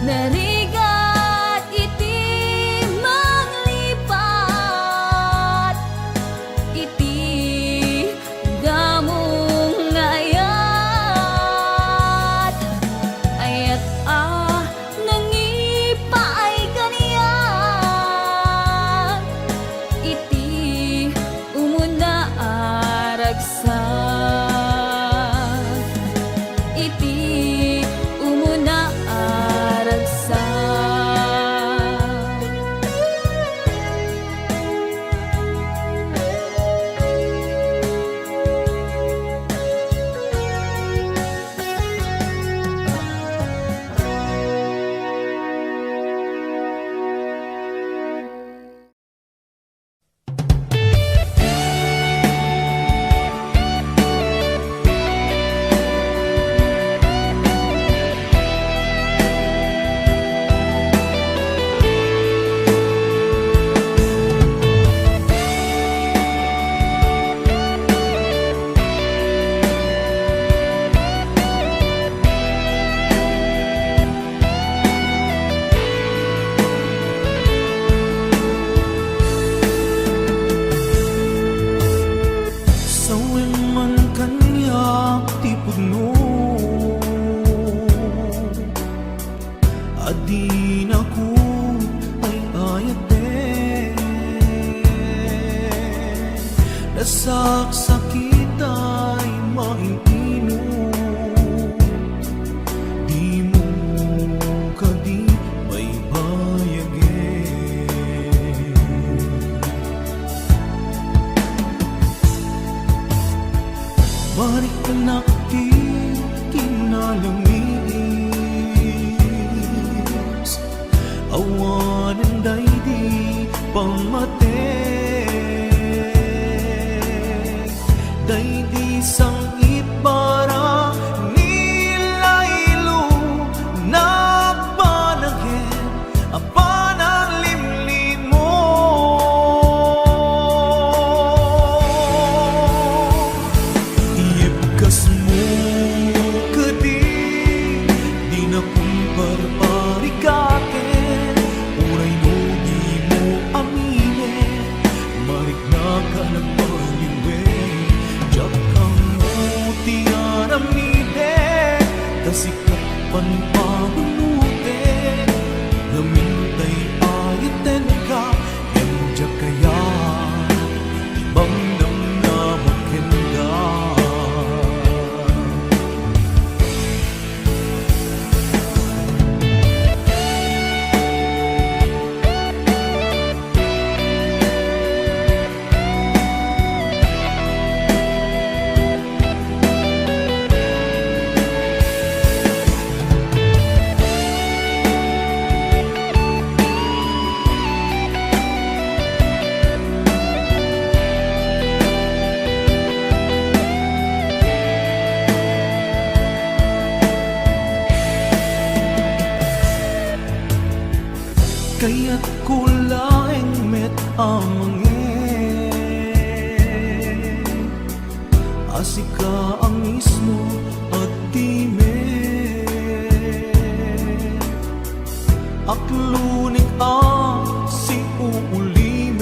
Narigat iti manglipat iti gamo nga ayat. Ayat a nangipaay kaniak iti umuna a ragsak. Iti umuna a ragsak. Sawen man kaniak ti pudno a dinakot ay ayaten. Nasaksakit ay main-inom. Dimo kadi baybayagen? Mariknak ti kinalamiis, awanen daydi pammatek. Daydi sang-itbara ni Lailo, nagpanagen a pananglimlimo. Iyebkasmo kadi, dinakon parparikaten, uray no dimo aminen, mariknak a nagmaliwen. Diak ammo ti aramidek, ta sika pampabunotek. Ngamin tay ayatenka, ngem diak kayat ti mangnamnama kenka. Kayatko laeng met a mangngeg a sika a mismo a ti met. Aklonek a siuulimek,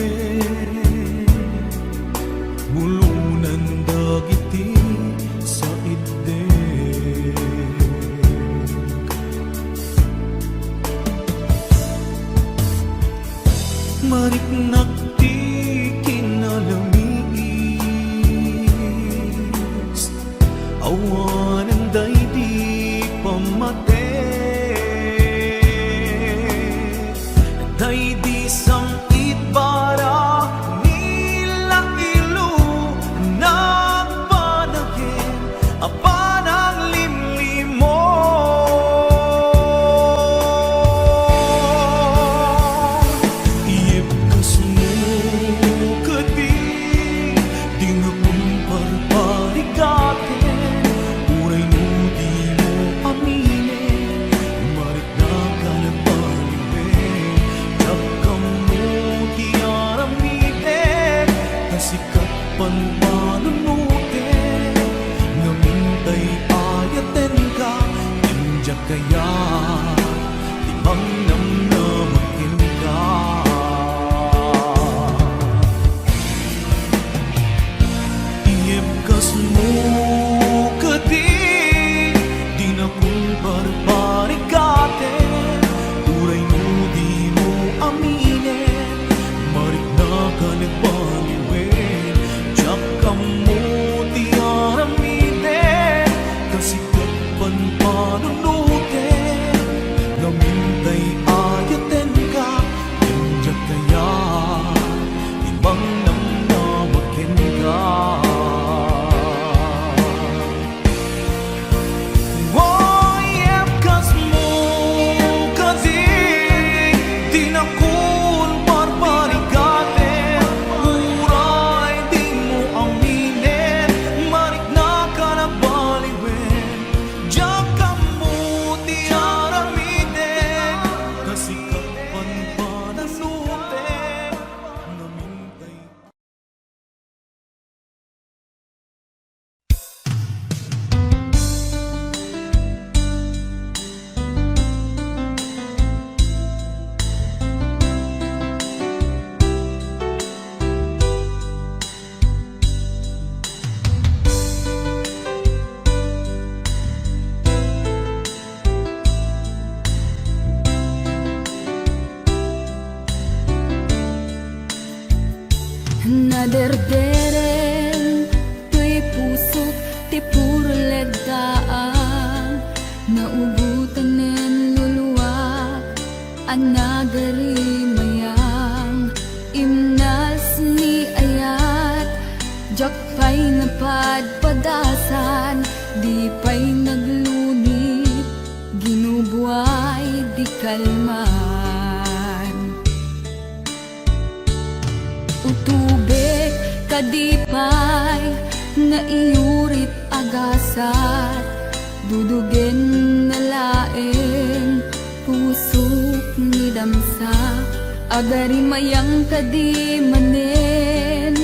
bulonen dagiti saitdek. Mariknak ti kinalamiis, awanen daydi pammatek. Daydi sang-itbara ni Lailo, nagpanagen a pananglimlimo. Iyebkasmo Naderdereng toy pusok ti puro leddaang, naugotanen luluak a nagarimayang. Imnas ni ayat, diak pay napadpadasan, di pay naglunit, ginubuay di kalman. Utubek kadi pay nga iyurit a gasat, dudugen na laeng pusok ni damsa. Agarimayang kadi manen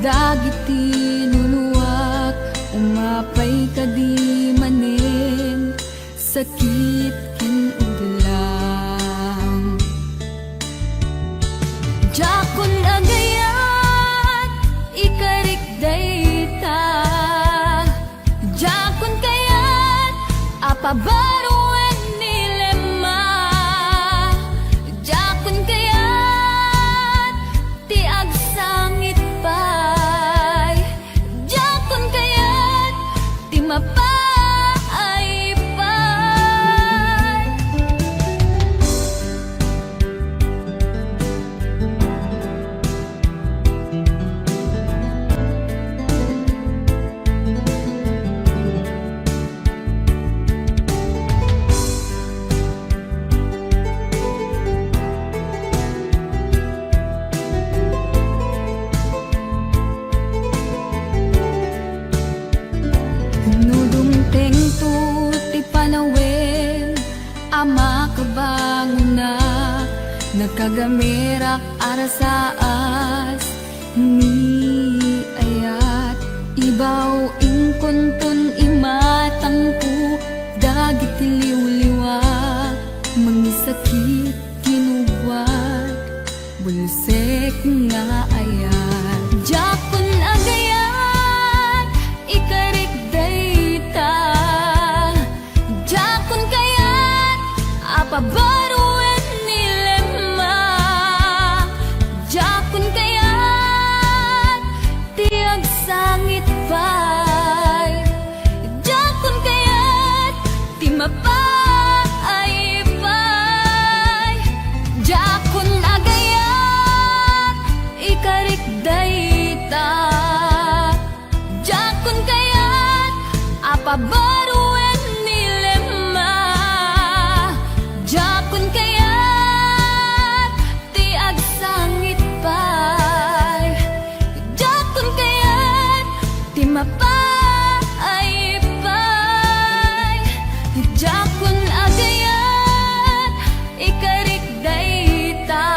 dagiti luluak, umapay kadi manen sakit ken udlang. Diakon agayat ikarik dayta. Diakon kayat a pabaruen ni Lemma. Diakon kayat ti agsangit pay. Diakon kayat ti mapaay pay. No dumtengto ti panawen a makabangonak, nakagamerak a rasaas ni ayat. Ibaw inkonton imatangko dagiti liwliwa, mangisakit, ginubuat, bulsek nga ayat. Diakon agayat ikarik dayta. Diakon kayat a pabaruen ni Lemma. Diakon kayat ti agsangit pay. Diakon kayat ti mapaay pay. Diakon agayat ikarik dayta. Diakon kayat a pabaruen ni Lemma. Diakon kayat ti agsangit pay. Diakon kayat ti mapaay pay. Diakon agayat ikarik dayta.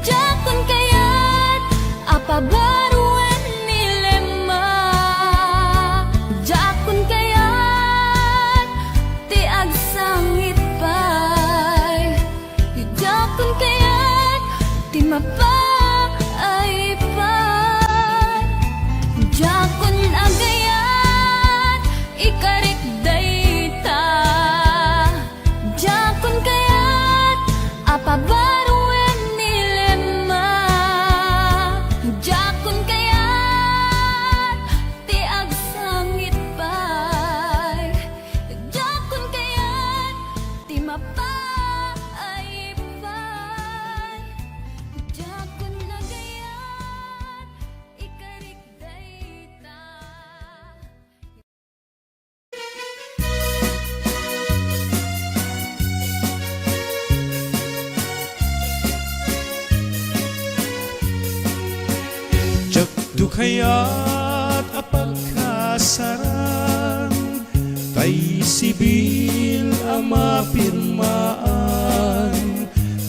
Diakon kayat a pabaruen ni Lemma. Diakon kayat ti agsangit pay. Diakon kayat ti mapaay pay. Diakon agayat ikarik dayta. Diakon kayat a pabaruen ni Lemma. Diakon kayat ti agsangit pay. Diakon kayat ti mapaay pay. Diakon agayat ikarik dayta. Diakto kayat a pagkasaran, tay sibil a mapirmaan,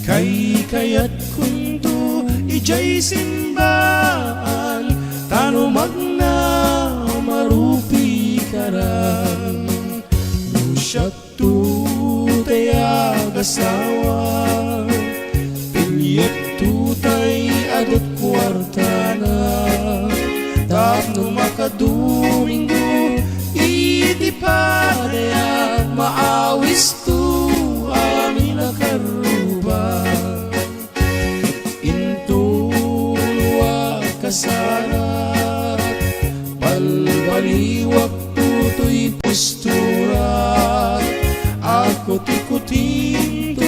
kaykayatkonto idiay simbaan, ta no magna, marupikaran. No siakto tay agasawa, piliekto tay adut kuartana, tapno makadomingo iti padaya, maawisto amin a karruba. Inton Kutinto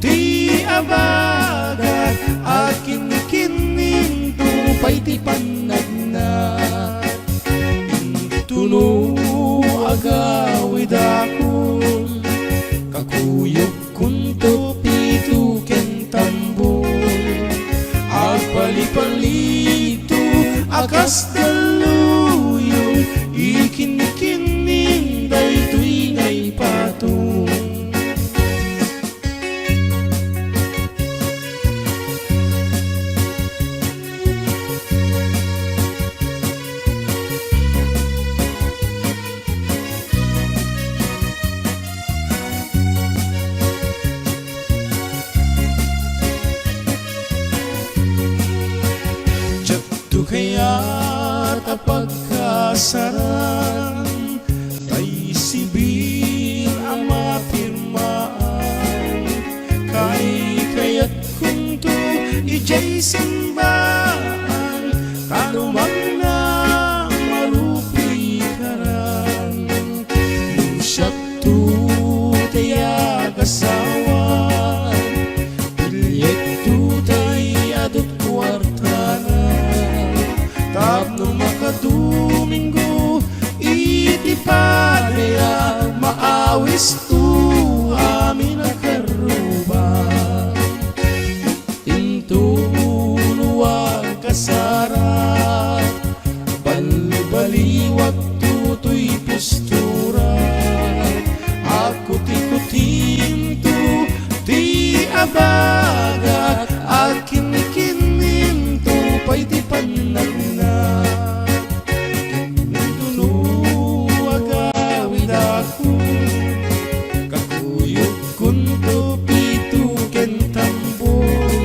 ti abagak, akinkinninto pay ti pannagna. Intono agawidakon, kakuyogkonto pito ken tambol. Agpalipalito a kas dalluyon, ikinkinnin daytoy nga ipatong. Diakto kayat a pagkasaran, tay sibil a mapirmaan. Kaykayatkonto idiay simbaan, ta no mangna, marupikaran. No siak to ti agasawak, pilliekto tay adut kuartana. Tapno makadomingo iti padaya, maawisto amin a karruba. Intono agkasarak, balbaliwakto toy pusturak. Akutikutinto ti abagak, akinkinninto pay ti pannagna. Intono agawidakon, kakuyogkonto pito ken tambol.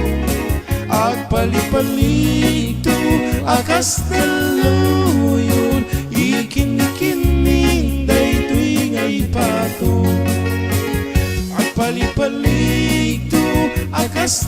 Agpalipalito a kas dalluyon, ikinkinnin daytoy nga ipatong. Agpalipalito a kas